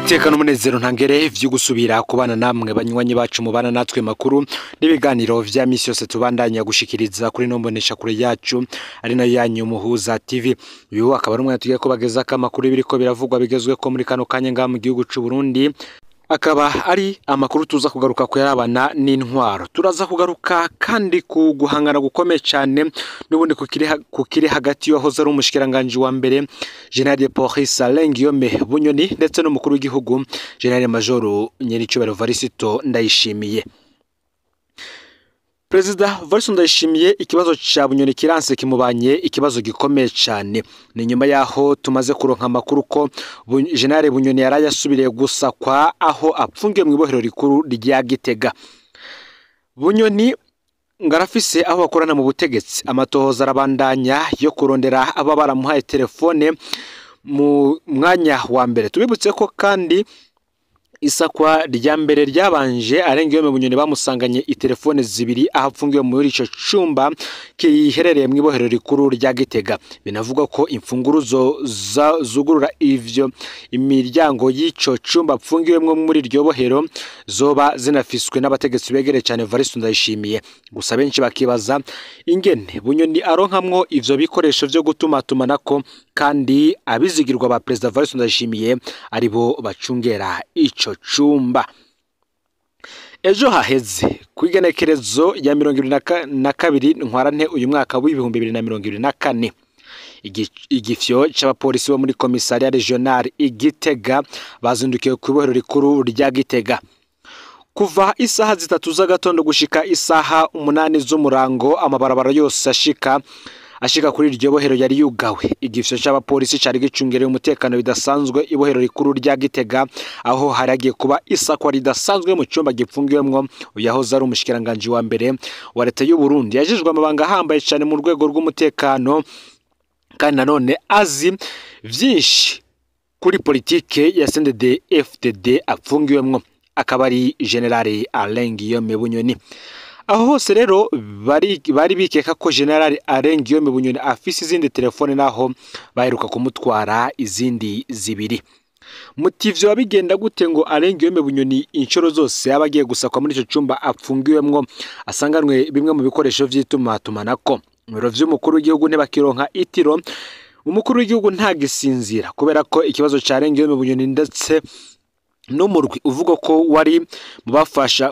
Niteka n'umunezero ntangere vyo gusubira kubana namwe banywanyi bacu mubana natwe makuru n'ibiganiro vya misi yose tubandanya gushikiriza kuri nombonesha kure yacu ari nayo yanyu Muhuza TV. Uyu akaba ari umwanya tugiye kubageza amakuru biriko biravugwa bigezwe ko muri kano kanya ngaha mu gihugu c'u Burundi. Akaba ari amakuru tuza kugaruka kuyarabana n'intwaro. Turaza kugaruka kandi ku guhangana gukomeye cyane n'ubundi kukiri hagati y'uwahoze ari umushikiranganje wa mbere General de Police Alain Guillaume Bunyoni ndetse n'umukuru w'igihugu General Major Nyericubahiro Varisito Ndayishimiye. Perezida Varisito Ndayishimiye ikibazo ca Bunyoni kiranse kimubanye ikibazo gikomeye cyane. Ni nyuma yaho tumaze kuronka amakuru ko General Bunyoni yaraye asubiriye gusakwa aho apfungiwe mu ibohero rikuru rya Gitega. Bunyoni ngarafise aho bakorana mu butegetsi, amatohoza arabandanya yo kurondera aba baramuhaye telefone mu mwanya wa mbere. Tubibutse ko kandi isakwa rya mbere ryabanje Alain Guillaume Bunyoni bamusanganye itelefone zibiri aho apfungiwe muri ico cumba kiherereye mu ibohero rikuru rya Gitega. Binavugwa ko imfunguruzo zugurura ivyo imiryango y'ico cumba apfungiwemwo muri iryo bohero zoba zinafiswe n'abategetsi begereye cane Varisito Ndayishimiye. Gusa benshi bakibaza ingene Bunyoni aronkamwo ivyo bikoresho vyo gutumatumanako kandi abizigirwa ba Perezida Varisito Ndayishimiye aribo bacungera ico cumba. Ejo haheze kw'igenekerezo ya 22 ntwarante uyu mwaka w'2024, igifyo c'abapolisi bo muri Commissariat Regional Igitega bazindukiye ku ibohero rikuru rya Gitega kuva isaha 3 z'agatondo gushika isaha 8 z'umurango. Amabarabara yose ashika kuri iryo bohero yari yugawe. Igifyo c'abapolisi cari gicungereye umutekano bidasanzwe ibohero rikuru rya Gitega, aho haragiye kuba isakwa ridasanzwe mu cumba gipfungiwemwo uyahoze ari umushikiranganje wa mbere wa leta y'u Burundi, yajejwe amabanga ahambaye cane mu rwego rw'umutekano kandi nanone azi vyinshi kuri politike ya CNDD FDD apfungiwemwo, akaba ari General Alain Guillaume Bunyoni. Aho hose rero bari bikeka ko General Alain Guillaume Bunyoni afise izindi telefone, naho baheruka kumutwara izindi zibiri. Muti vyo bigenda gute ngo Alain Guillaume Bunyoni inshuro zose yaba agiye gusakwa muri ico cumba apfungiwemwo asanganwe bimwe mu bikoresho vy'itumatumanako? Ibiro vy'umukuru w'igihugu ntibakironka itiro, umukuru w'igihugu ntagisinzira kubera ko ikibazo ca Alain Guillaume Bunyoni ndetse n'umurwi uvuga ko wari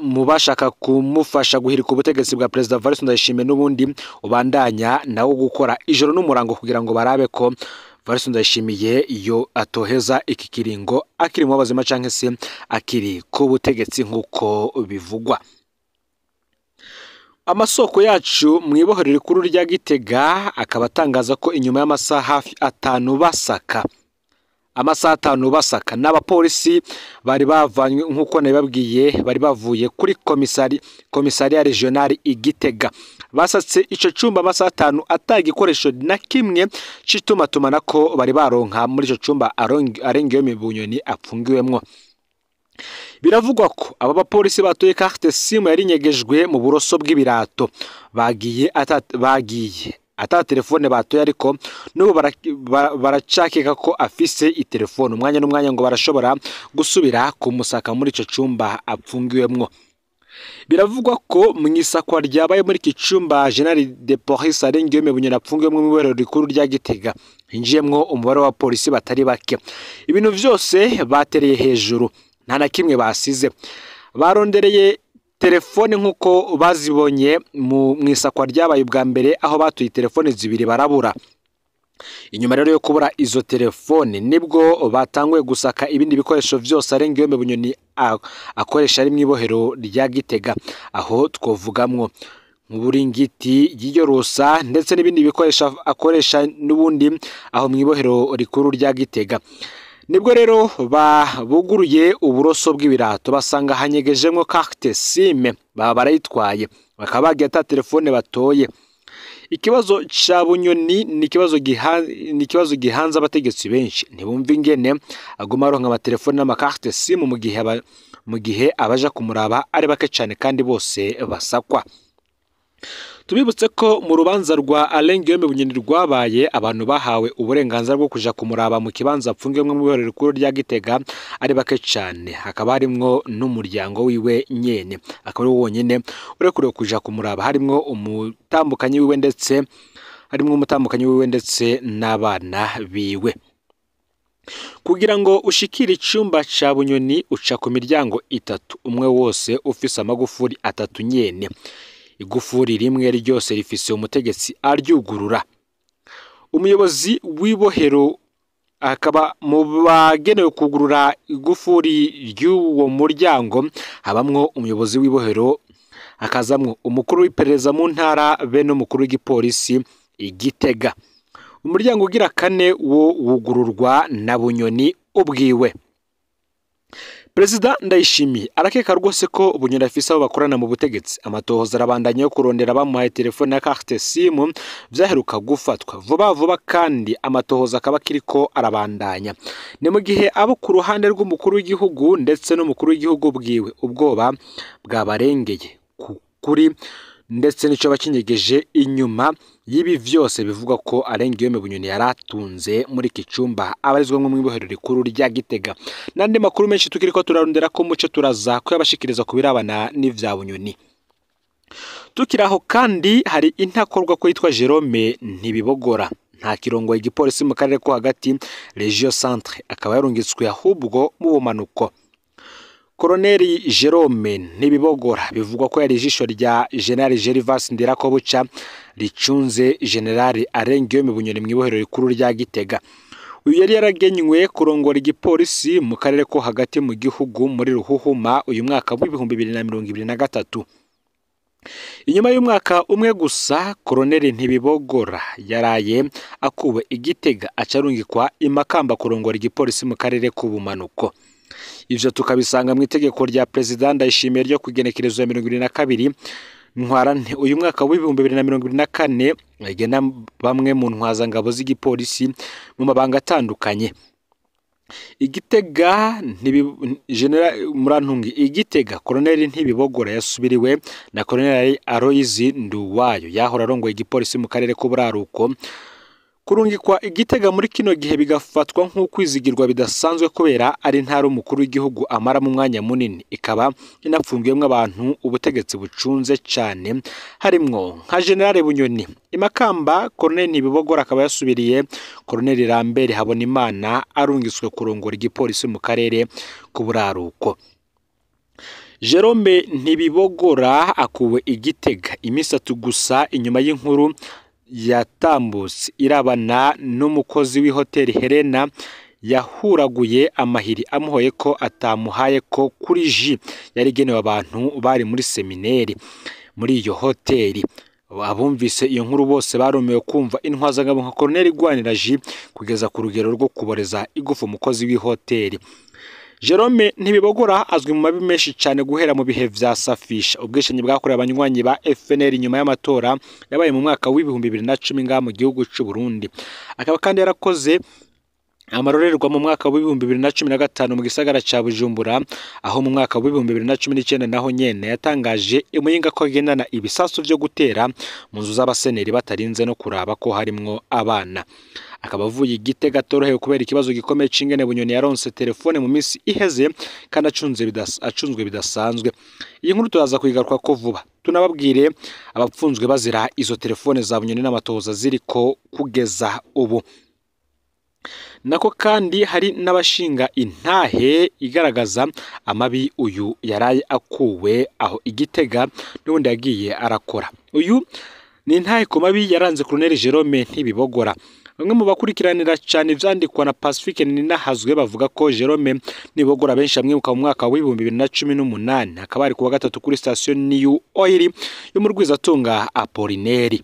mu bashaka kumufasha guhirika ubutegetsi bwa Perezida Varisito Ndayishimiye n'ubundi ubandanya nawo gukora ijoro n'umurango kugira ngo barabe ko Varisito Ndayishimiye iyo atoheza iki kiringo akiri mu bazima canke se akiri ku butegetsi nk'uko bivugwa. Amasoko yacu mu ibohero rikuru rya Gitega akaba atangaza ko inyuma y'amasaha hafi 5 basaka, amasaha 5 basaka n'abapolisi bari bavanywe nk'uko nabibabwiye, bari bavuye kuri Commissariat Regional Igitega. Basatse ico cumba amasaha 5 ata gikoresho na kimwe c'itumatumanako bari baronka muri ico cumba Alain Guillaume Bunyoni apfungiwemwo. Biravugwa ko aba bapolisi batoye carte SIM yari inyegejwe mu buroso bw'ibirato, bagiye ata telefone batoye, ariko n'ubu baracakeka ko afise itelefone. Umwanya n'umwanya ngo barashobora gusubira kumusaka muri ico cumba apfungiwemwo. Biravugwa ko mu isakwa ryabaye muri iki cumba General de Police Alain Guillaume Bunyoni apfungiwemwo mu ibohero rikuru rya Gitega hinjiyemwo umubare w'abapolisi batari bake. Ibintu vyose batereye hejuru, nta na kimwe basize. Barondereye telefone nk'uko bazibonye mu isakwa ryabaye ubwa mbere, aho batuye telefone zibiri barabura. Inyuma rero yo kubura izo telefone nibwo batanguye gusaka ibindi bikoresho vyose Alain Guillaume Bunyoni akoresha ari mu ibohero rya Gitega, aho twovugamwo nk'uburingiti yiyorosa ndetse n'ibindi bikoresho akoresha n'ubundi aho mu ibohero rikuru rya Gitega. Nibwo rero buguruye uburoso bw'ibirato basanga hanyegejemwo carte SIM, baba barayitwaye, bakaba bagiye ata telefone batoye. Ikibazo ca Bunyoni ni ikibazo gihanze abategetsi benshi, ntibumva ingene aguma aronka amatelefone n'amakarte SIM mu gihe abaja kumuraba ari bake cane kandi bose basakwa. Tubibutse ko mu rubanza rwa Alain Guillaume Bunyoni rwabaye, abantu bahawe uburenganzira bwo kuja kumuraba mu kibanza apfungiwemwo mu ibohero rikuru rya Gitega ari bake cane, hakaba harimwo n'umuryango wiwe nyene, akaba ari wo wonyene urekuriwe kuja kumuraba, harimwo umutambukanyi wiwe ndetse n'abana biwe. Kugira ngo ushikire icumba ca Bunyoni uca ku miryango itatu, umwe wose ufise amagufuri atatu nyene. Igufuri rimwe ryose rifise umutegetsi aryugurura. Umuyobozi w'ibohero akaba mu bagenewe kugurura igufuri ry'uwo muryango habamwo umuyobozi w'ibohero, hakazamwo umukuru w'iperereza mu ntara be n'umukuru w'igipolisi i Gitega. Umuryango ugira kane wo wugururwa na Bunyoni ubwiwe. Perezida Ndayishimiye arakeka rwose ko Bunyoni afise abo bakorana mu butegetsi. Amatohoza arabandanya yo kurondera abamuhaye telefone ya carte SIM vyaheruka gufatwa vuba vuba, kandi amatohoza akaba akiriko arabandanya. Ni mu gihe abo ku ruhande rw'umukuru w'igihugu ndetse n'umukuru w'igihugu bwiwe ubwoba bwabarengeye kuri ndetse n'ico bakinyegeje inyuma y'ibi vyose bivugwa ko Alain Guillaume Bunyoni yaratunze muri iki cumba abarizwamwo mw'ibohero rikuru rya Gitega. N'andi makuru menshi tukiriko turarondera ko muco turaza kuyabashikiriza ku birabana n'ivya Bunyoni. Tukiraho kandi hari intakorwa ko yitwa Jerome Ntibibogora, nta kirongoye igipolisi mu karere ko hagati Regio Centre, akaba yarungitswe ahubwo mu bumanuko. Koroneli Jerome Ntibibogora bivugwa ko yari ijisho rya General Gervas Ndirakobuca ricunze General Alain Guillaume Bunyoni mw'ibohero rikuru rya Gitega. Uyu yari yaragenywe kurongora igipolisi mu karere ko hagati mu gihugu muri Ruhuhuma uyu mwaka w'2023. Inyuma y'umwaka umwe gusa, Koroneli Ntibibogora yaraye akuwe i Gitega acarungikwa i Makamba kurongora igipolisi mu karere k'ubumanuko. Ivyo tukabisanga mu itegeko rya Perezida Ndayishimiye ryo kugenekerezo ya 22 Ntwarante uyu mwaka w'2024 rigena bamwe mu ntwazangabo z'igipolisi mu mabanga atandukanye. Igitega General Murantungi Igitega Koroneli Ntibibogora yasubiriwe na Koroneli Aloyizi Nduwayo yahora arongoye igipolisi mu karere k'uburaruko. Kurungikwa Igitega muri kino gihe bigafatwa nk'ukwizigirwa bidasanzwe kubera ari ntara umukuru w'igihugu amara mu mwanya munini, ikaba inapfungiwemwo abantu ubutegetsi bucunze cane harimwo nka General Bunyoni. I Makamba Koroneli Ntibibogora akaba yasubiriye Koroneli Lambert Habonimana arungitswe kurongora igipolisi mu karere k'uburaruko. Jerome Ntibibogora akuwe Igitega iminsi itatu gusa inyuma y'inkuru yatambutse irabana n'umukozi w'ihoteli Helena yahuraguye amahiri amuhoye ko atamuhaye ko kuri ji yari igenewe abantu bari muri semineri muri iyo hoteli. Abumvise iyo nkuru bose barumiwe kumva intwazangabo nka Koroneli igwanira ji kugeza ku rugero rwo kuboreza igufa umukozi w'ihoteli. Jerome Ntibibogora azwi mu mabi menshi cyane guhera mu bihe vya Safisha, ubwishingi bwakorewe abanywanyi ba FNL nyuma y'amatora yabaye mu mwaka w'2010 ngaha mu gihugu c'u Burundi. Akaba kandi yarakoze amarorerwa mu mwaka w'2015 mu gisagara ca Bujumbura, aho mu mwaka w'2019 naho nyene yatangaje imuyinga ko agendana ibisasu vyo gutera mu nzu z'abaseneri batarinze no kuraba ko harimwo abana. Akaba avuye Igitega atorohewe kubera ikibazo gikomeye c'ingene Bunyoni yaronse telefone mu minsi iheze kandi acunzwe bidasanzwe. Iyi nkuru turaza kuyigaruka ko vuba, tunababwire abapfunzwe bazira izo telefone za Bunyoni n'amatohoza ziriko kugeza ubu. Nako kandi hari n'abashinga intahe igaragaza amabi uyu yaraye akuwe aho Igitega n'ubundi yagiye arakora. Uyu ni intahe ku mabi yaranze Colonel Jerome Ntibibogora. Bamwe mu bakurikiranira cyane ivyandikwa na Pacifique Ninahazwe bavuga ko Jerome Ntibibogora benshi amwibuka mu mwaka w'2018, akaba ari kuwa gatatu kuri station New Oil yo mu Rwizatunga Apollinaire.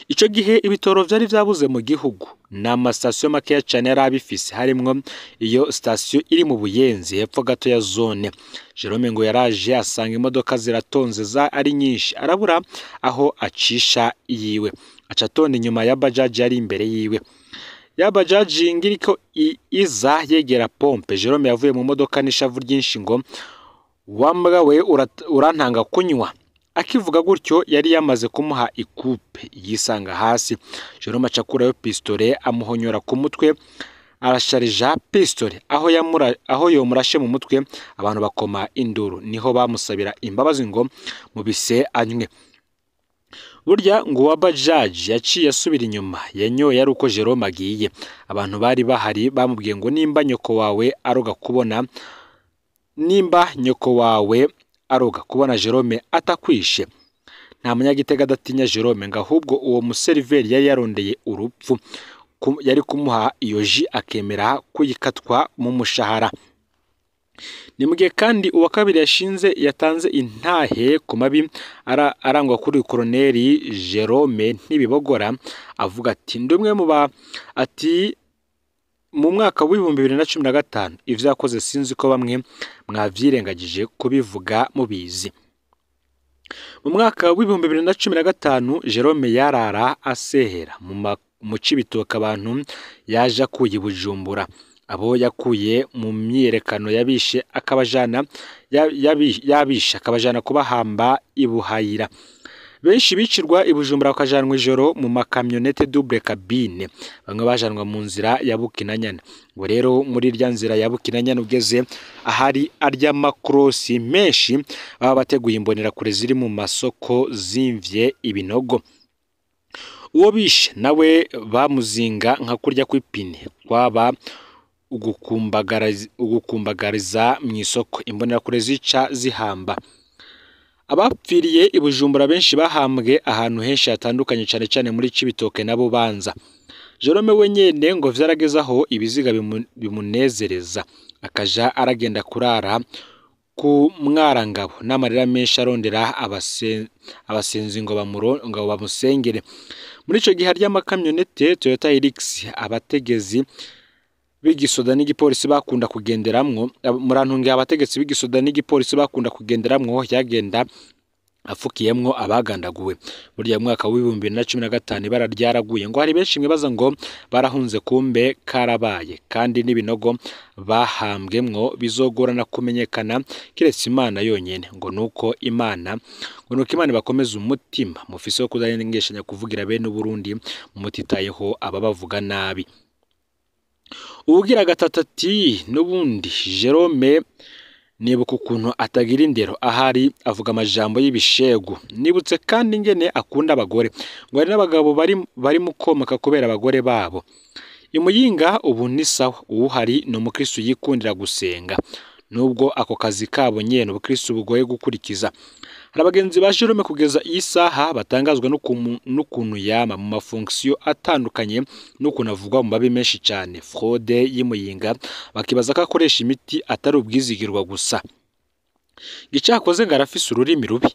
Ico gihe ibitoro vyari vyabuze mu gihugu, n'amasitasiyo makeya cane yari abifise, harimwo iyo sitasiyo iri mu Buyenzi hepfo gato ya zone. Jerome ngo yaraje asanga imodoka ziratonze za ari nyinshi, arabura aho acisha yiwe, aca atonda inyuma ya bajaji yari imbere yiwe. Ya bajaji ngiriko iza yegera pompe. Jerome yavuye mu modoka n'ishavu ryinshi ngo wambwa we urantanga kunywa. Akivuga gutyo yari yamaze kumuha ikupe yisanga hasi. Jerome acakurayo pistole amuhonyora ku mutwe, arasharija pistole aho yomurashe mu mutwe, abantu bakoma induru. Niho bamusabira imbabazi ngo mubise anywe. Burya ngo uwa bajaji yaciye asubira inyuma, yanyoye ari uko Jerome agiye. Abantu bari bahari bamubwiye ngo nimba nyoko wawe aroga kubona, nimba nyoko wawe aroga kubona Jerome atakwishe. Nta munyagitega adatinya Jerome, ngo ahubwo uwo museriveri yari yarondeye urupfu, yari kumuha iyo ji akemera kuyikatwa mu mushahara. Ni mugihe kandi uwa kabiri yashinze yatanze intahe ku mabi arangwa kuri Koloneli Jerome Ntibibogora, avuga ati ndi umwe mu ba ati mu mwaka w'2015 ivyo yakoze sinzi ko bamwe mwavyirengagije kubivuga mubizi. Mu mwaka w'2015 Jerome yarara asehera mu Cibitoke abantu yaje akuye Bujumbura, abo yakuye mu myiyerekano yabishe akabajana yabishe akabajana kubahamba ibuhayira. Benshi bicirwa i Bujumbura bakajanwa ijoro mu makamyonete double cabine, bamwe bajanwa mu nzira ya Bukinanyana. Ngo rero muri rya nzira ya Bukinanyana ugeze ahari arya makrosi menshi baba bateguye imbonerakure ziri mu masoko zimvye ibinogo. Uwo bishe nawe bamuzinga nka kurya kw'ipine, kwaba ugukumbagariza mu isoko, imbonerakure zica zihamba. Abapfiriye i Bujumbura benshi bahambwe ahantu henshi hatandukanye, cane cane muri Cibitoke na Bubanza. Jerome we nyene ngo vyarageze aho ibiziga bimunezereza, akaja aragenda kurara ku Mwarangabo n'amarira menshi arondera abasenzi ngo bamusengere. Muri ico gihe harya amakamyonete Toyota Hilux abategezi b'igisoda n'igipolisi bakunda kugenderamwo, murantunge abategetsi b'igisoda n'igipolisi bakunda kugenderamwo, yagenda afukiyemwo abagandaguwe. Burya mu mwaka w'2015 ibara ryaraguye, ngo hari benshi mwibaza ngo barahunze, kumbe karabaye, kandi n'ibinogo bahambwemwo bizogorana kumenyekana kiretse Imana yonyene. Ngo nuko Imana ibakomeza umutima mufise wo kudahengeshanya kuvugira bene Burundi mutitayeho ababavuga nabi. Uwugira gatatu ati n'ubundi Jerome nibuka ukuntu atagira indero, ahari avuga amajambo y'ibishegu. Nibutse kandi ingene akunda abagore, ngo hari n'abagabo bari mu komaka kubera abagore babo. Imuyinga ubu ni sawa, uwuhari ni umukristo yikundira gusenga, nubwo ako kazi kabo nyene ubukristo bugoye gukurikiza. Hari abagenzi ba Jerome kugeza iyi saha batangazwa n'ukuntu yama mu mafonksiyo atandukanye n'ukuntu avugwa mu mabi menshi cyane, fraude y'imuyinga, bakibaza ko akoresha imiti atari ubwizigirwa gusa. Gicakoze ngo arafise ururimi rubi.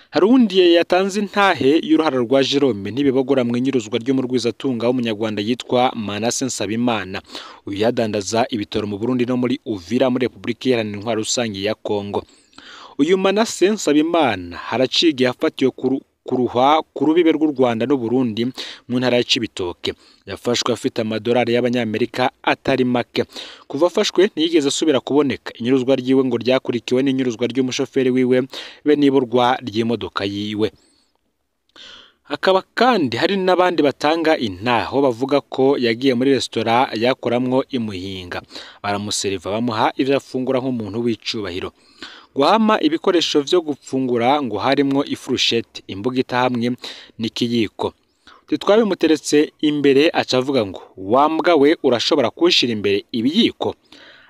Hari uwundi yatanze intahe y'uruhara rwa Jerome Ntibibogora mu inyuruzwa ry'umurwizatunga w'umunyarwanda yitwa Manase Nsabimana. Uyu yadandaza ibitoro mu Burundi no muri Uvira muri Repubulika Iharanira Intwaro Rusange ya Kongo. Uyu Manase Nsabimana haraciye yafatiwe kuruhwa ku rubibe rw'u Rwanda n'u Burundi mu ntara ya Cibitoke. Yafashwe afite amadolari y'abanyamerika atari make. Kuva afashwe ntiyigeze asubira kuboneka. Inyuruzwa ryiwe ngo ryakurikiwe n'inyuruzwa ry'umushoferi wiwe be n'iburwa ry'imodoka yiwe. Hakaba kandi hari n'abandi batanga intaho bavuga ko yagiye muri resitora yakoramwo imuhinga, baramuseriva bamuha ivyo afungura nk'umuntu w'icubahiro. Guhama ibikoresho vyo gufungura ngo harimwo ifurusheti, imbugita hamwe n'ikiyiko. Twabimuteretse imbere aca avuga ngo wambwa we urashobora kunshira imbere ibiyiko.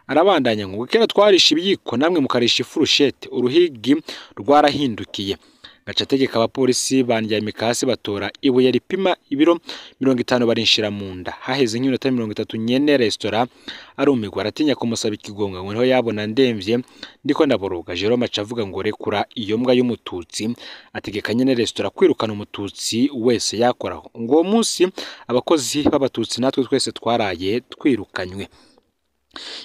Arabandanya ngo kera twarisha ibiyiko namwe mukarisha ifurusheti, uruhigi rwarahindukiye. Gaca ategeka abapolisi bandyamika hasi batora ibuye ripima ibiro 50 barinshira mu nda. Haheze nk'iminota 30 nyene resitora arumirwa, aratinya kumusaba ikigonga ngo niho yabona ndemvye ndiko ndaboroga. Jerome aca avuga ngo rekura iyo mbwa y'umututsi, ategeka nyene resitora kwirukana umututsi wese yakoraho. Ngo uwo munsi abakozi b'abatutsi natwe twese twaraye twirukanywe.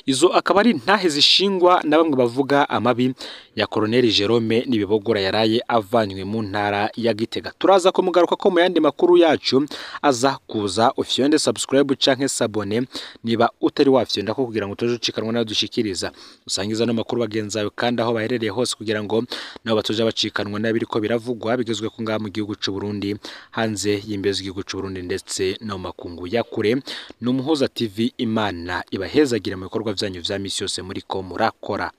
Izo akaba ari intahe zishingwa na bamwe bavuga amabi ya Colonel Jerome Nibibogora yaraye avanywe mu ntara ya Gitega. Turaza kumugaruka ko mu yandi makuru yacu aza kuza. Ufyonde subscribe canke s'abonner niba utari wafyonda ko kugira ngo utaje ucikanwa nayo dushikiriza. Usangiza no makuru bagenzi bawe kandi aho baherereye hose kugira ngo nabo batoja bacikanwa n'abiriko biravugwa bigezwe ko ngaha mu gihugu c'u Burundi, hanze y'imbibe z'igihugu c'u Burundi ndetse no mu makungu ya kure. Ni Umuhuza TV, Imana ibahezagire mu bikorwa vyanyu vya misi yose muriko murakora.